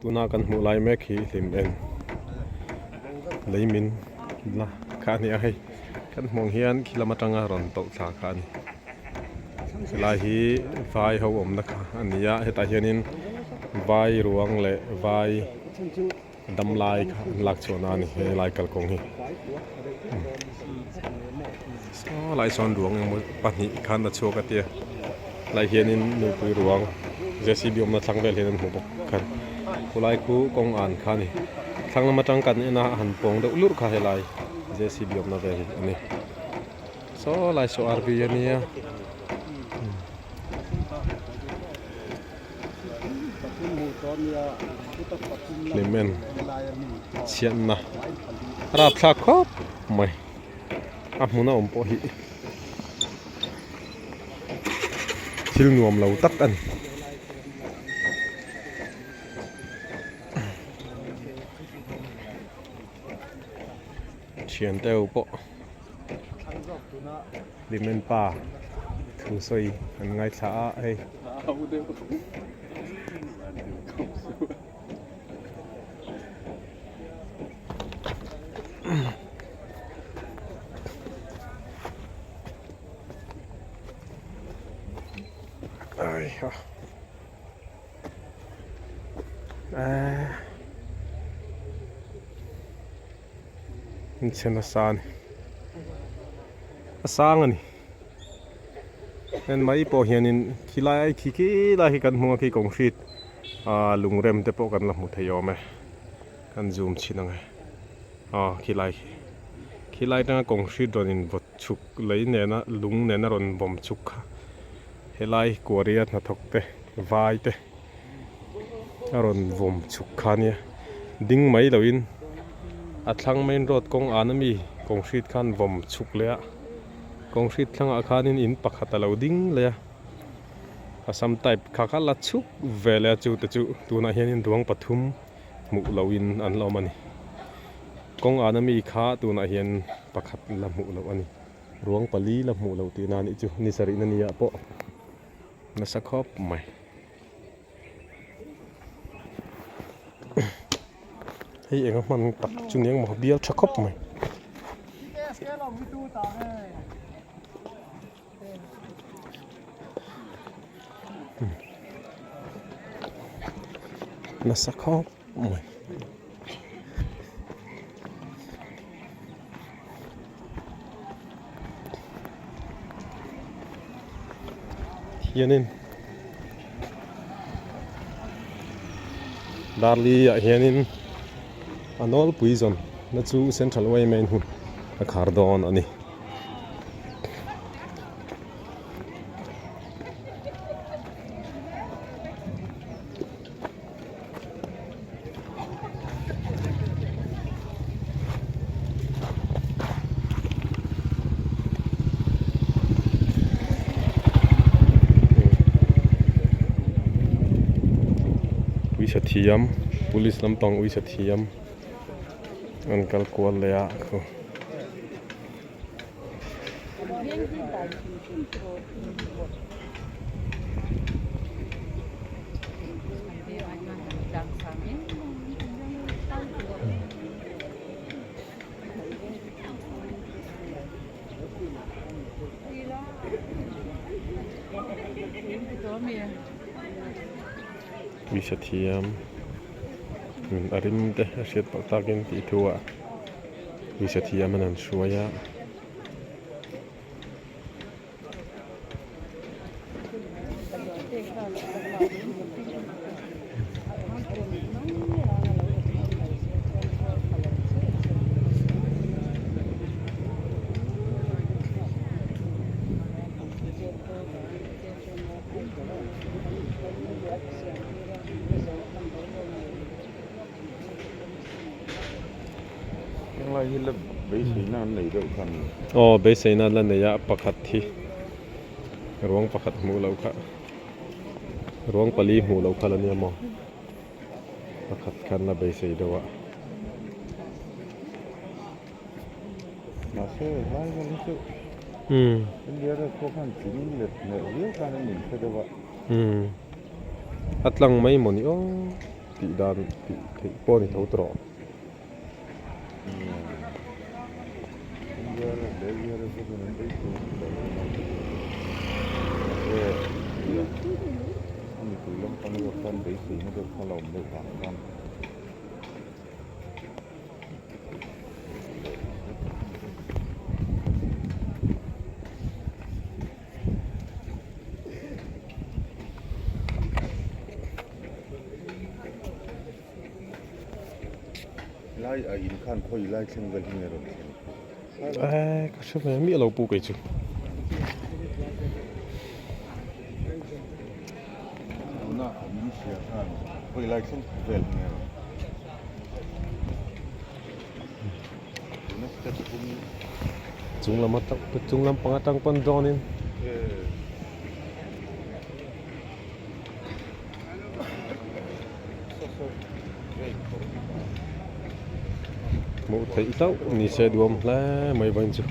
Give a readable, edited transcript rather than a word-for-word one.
Tuna kan hmuh lai mek hi hlim en lei min la kha a ni a hei kan hmuh ang hian khi lam atanga rawn tawlh thla kha a ni helai hi vai ho awmna kha a ni a hetah hianin vai ruang leh vai dam lai kha an lak chhuah na a ni helai kalkawng hi saw lai sawn ruang emaw pahnih khan a chhuak a tia helai hianin nupui ruang J C B awmna thlang vel hian an hmu bawk khan khulai khu kawng an kha a ni thlang lam atang kan en a a han pawng deuh lurh kha helai J C B awmna vel hi a ni saw lai saw R V a nia. Hlimen chhiatna a rapthlak khawp mai a hmun a awm pawh hi thil nuam lo tak a ni. Thiante ho pawh Hlimen pa thu sawi an ngaithla a hei. Inchhe nasa a ni a sang a ni en mai pawh hianin khilai ai khi khi lai hi kan hmu a khi concrete ah lungrem te pawh kan la hmu thei awm e kan zoom chhin ang e aw khilai khi khilai atanga concrete rawn in vawt chhuk lei nena lung nena rawn vawm chhuk kha helai kuaria hnathawk te vai te. A rawn vawm chhuk kha ania ding mai loin a thlang main road kawng an ami concrete khan vawm chhuk leh a concrete thlangah khanin in pakhat a lo ding leh a Assam type kha kha la chhuk ve leh a chu te chu tunah hianin ruang pathum hmuh lohin an la awm a ni kawng an ami kha tunah hian pakhat la hmuh loh a ni ruang pali la hmuh loh tihna a nih chu ni sarihna ni ah pawh. Nasa khawp mai. Hei enga hman tak chu ni ang maw bial tha khawp mai. Nasa khawp mai. Hianin Darli ah hianin a nawlpui zawn na chu Central yma in hun a khar dawn a ni. Uisa thiam police lampang uisa thiam an kal kual leh a khu. Uisa thiam a rim te a hriat pawh takin tih thu ah. Uisa thiam an han hruai a. Henglai hi la beiseina an nei deuh kha ni. Aw beiseina an la nei a pakhat hi ruang pakhat hmuh loh kha ruang pali hmuh loh kha la nia maw pakhat khan la beisei deuh a. Mahse helai vel hi chu India ram pawh khan tling let hmel viau khan an inhre deuh a. A tlang mai maw ni aw. tih dan tih theih pawh a ni tho tawh. Lai a in khan khawi lai thleng vel hi nge rawn thleng? Eh, ka hre ve miah lo pu kei chu. Tuna a in hria khan khawi lai thleng vel hi nge rawn Tuna step thum Chung lam atang chung lam pang atang pawn dawn in. Eh. Hmuh theih hlauh ni se duam hle mai vawiin chu.